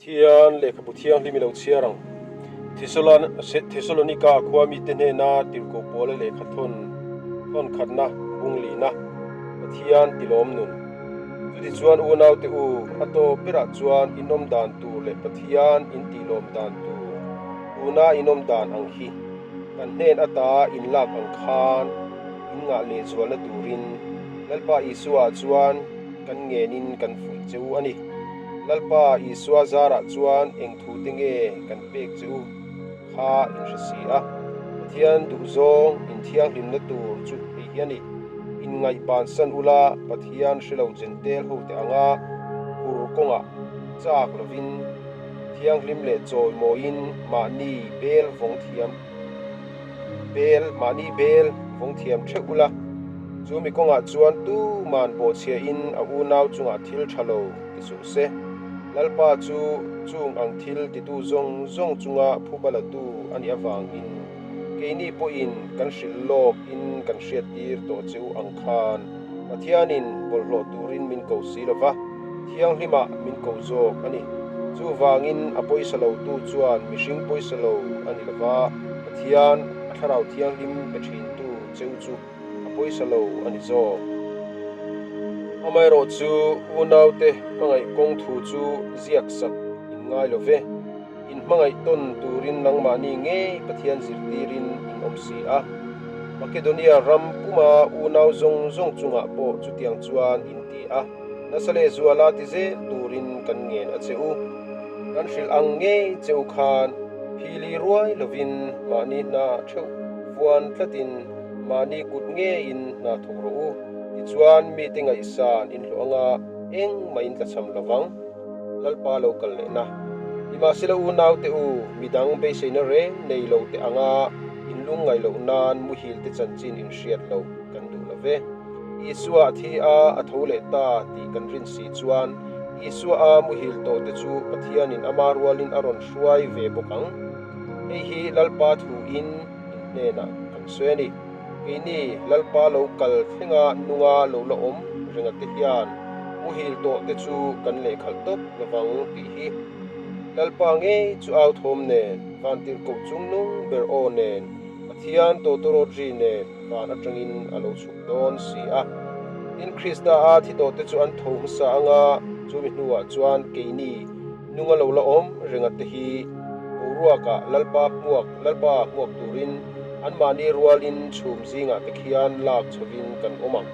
Pathian lehkhabu thianghlim i lo chhiar ang. Thesalonika khua mite hnena tirhkoh pawla lehkha thawn thawn khatna bung lina Pathian tilawm nun. Chutichuan unaute u, a tawp berah chuan inawm dan tur leh Pathian intihlawm dan tur tuna inawm dan ang hi kan hnen ata inlak ang khan in ngah lehzualna turin Lalpa Isua chuan kan ngenin kan fuih che u a ni. Lalpa Isua zarah chuan eng thu te nge kan pek che u kha in hre si a. Pathian duhzawng in thianghlimna tur chu hei hi a ni. Inngaih bansan ula Pathian hre lo Jentel hote anga hur kawngah chak lovin thianghlim leh chawimawiin mahni bel vawng thiam Bel, mahni bel vawng thiam theuh ula, chu mi kawngah chuan tuman bawhchhiahin a unau chungah thil tha lo ti suh se. Lalpa chu chung ang thil titu zawng zawng chunga phuba latu a nih avangin keini pawhin kan hrilh lawk in kan hriattir tawh che u ang khan Pathianin bawlhhlawh turin min ko si lo va. Thianghlimah min ko zawk a ni. Chuvangin a pawisa lotu chuan mihring pawisa lo a ni lova, Pathian a Thlarau Thianghlim pe thintu cheu chu a pawisa lo a ni zawk. Amaherawh chu unaute hmangaih kawng thu chu ziak sak in ngai lo ve. In hmangaih tawn turin nangmahni ngei Pathian zirtirin in awm si a. Makedonia ram puma unau zawng zawng chungah pawh chutiang chuan in ti a. Nasa leh zuala ti zel turin kan ngen a che u. Kan hrilh ang ngei che u khan phili ruai lovin mahni hna theuh vuan tlatin mahni kut ngeiin hna thawk rawh u. Tichuan mite ngaihsan inhlawh anga engmah in tlachham lovang. Lalpa lo kal lehna. Nimahsela unaute u, midang beiseina reng nei lo te anga in lungngaih loh nan muhil te chanchin in hriat loh kan duh lo ve. Isua a thi a, a tho leh ta tih kan rin si chuan Isua a muhil tawh te chu Pathianin ama rualin a rawn hruai ve bawk ang. Hei hi Lalpa thuin in hnenah kan sawi a ni. Keini Lalpa lo kal thlenga nunga lo la awm renga te hian muhil tawh te chu kan lehkhalh tawp lovang tih hi Lalpa ngei chu au thawm nen, vantirhkoh chungnung ber aw nen, Pathian tawtawrawt ri nen van atangin a lo chhuk dawn si a. Tin, Krista a thi tawhte chu an tho hmasa anga chumi hnuah chuan keini nunga lo la awm renga te hi boruakah Lalpa hmuak Lalpa hmuak turin anmahni rualin chhum zingah te khian lak chhovin kan awm ang.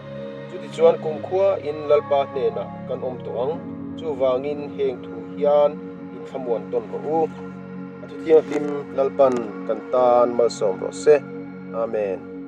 Chutichuan kumkhua in Lalpa hnenah kan awm tawh ang. Chuvangin heng thu hian inthlamuan tawn rawh u. A thuthianghlim Lalpan kan tan malsawm rawh se. Amen.